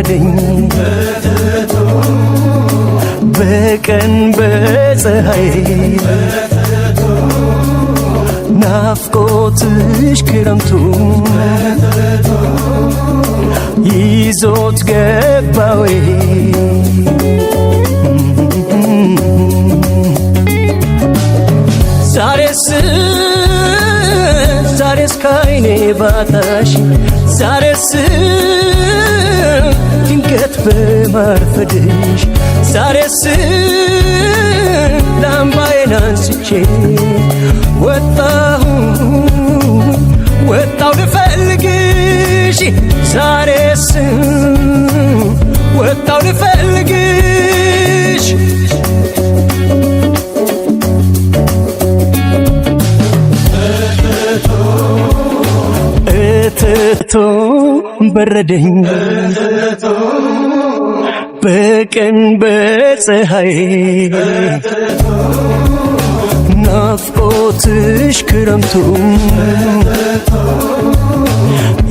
በረደኝ በቀን በፀሐይ ናፍቆትሽ ክረምቱ ይዞት ገባዌ ዛሬስ ዛሬስ ካይኔ ባጣሽ ዛሬስ ድንገት በማርፈድሽ ዛሬስ ላምባዬን አንስቼ ወጣሁ ወጣሁ ልፈልግሽ ዛሬስ ወጣሁ ልፈልግሽ እትቶ በረደኝ በቀን በፀሐይ ናፍቆትሽ ክረምቱ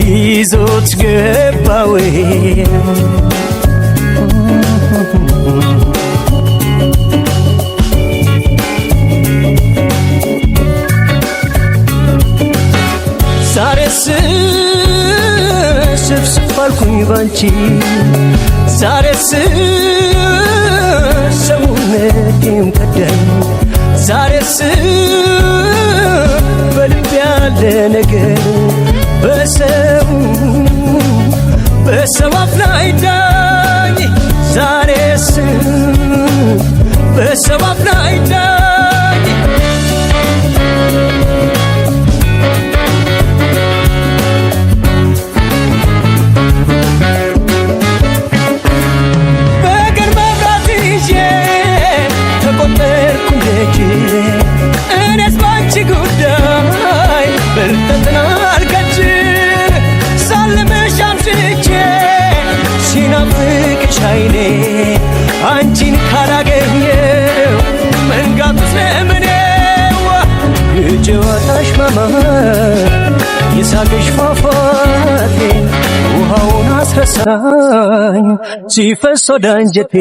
ይዞት ገባዌ ዛሬስ ስፍስፍ አልኩኝ ባንቺ ዛሬስ ሰውነቴም ከዳኝ ዛሬስ በልብ ያለ ነገር በሰው በሰው አፍ ላይ ዳኝ ዛሬስ በሰው አፍ ላይ ዳኝ በቀን መብራት ይዤ ተቆጠርኩ እንደ እኔስ ባንቺ ጉዳይ ብርጠትን አልከጅል ሳልምሽ አምሽቼ ሲናፍቅሽ አይኔ አንቺን ካላገኘው መንጋቱ ስለምኔዋ የጨዋታሽ ማማር የሳቅሽ ፏፏቴ ውሃውን አስረሳኝ ሲፈስ ወደ አንጀቴ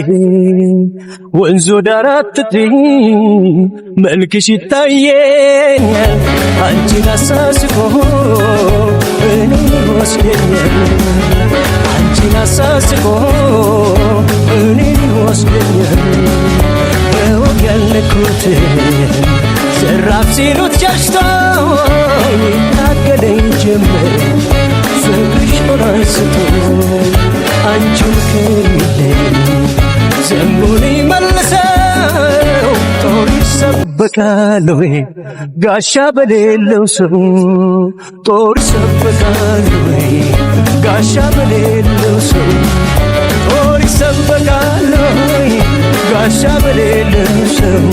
ወንዙ ዳር አትጥሪ መልክሽ ይታየኛል አንቺን አሳስቆ እኔን ይወስደኛል አንቺን አሳስቆ እኔን ይወስደኛል በወግ ያልነኩትን ዘራፍ ሲሉት ሸሽቶ ይታገለኝ ጀመር ፍቅርሽ ጦር አንስቶ አንቺው ከሌለኝ ዘንቡን ይመልሰው ጦር ይሰበቃል ወይ ጋሻ በሌለው ሰው ጦር ይሰበቃል ወይ ጋሻ በሌለው ሰው ጦር ይሰበቃል ወይ ጋሻ በሌለው ሰው።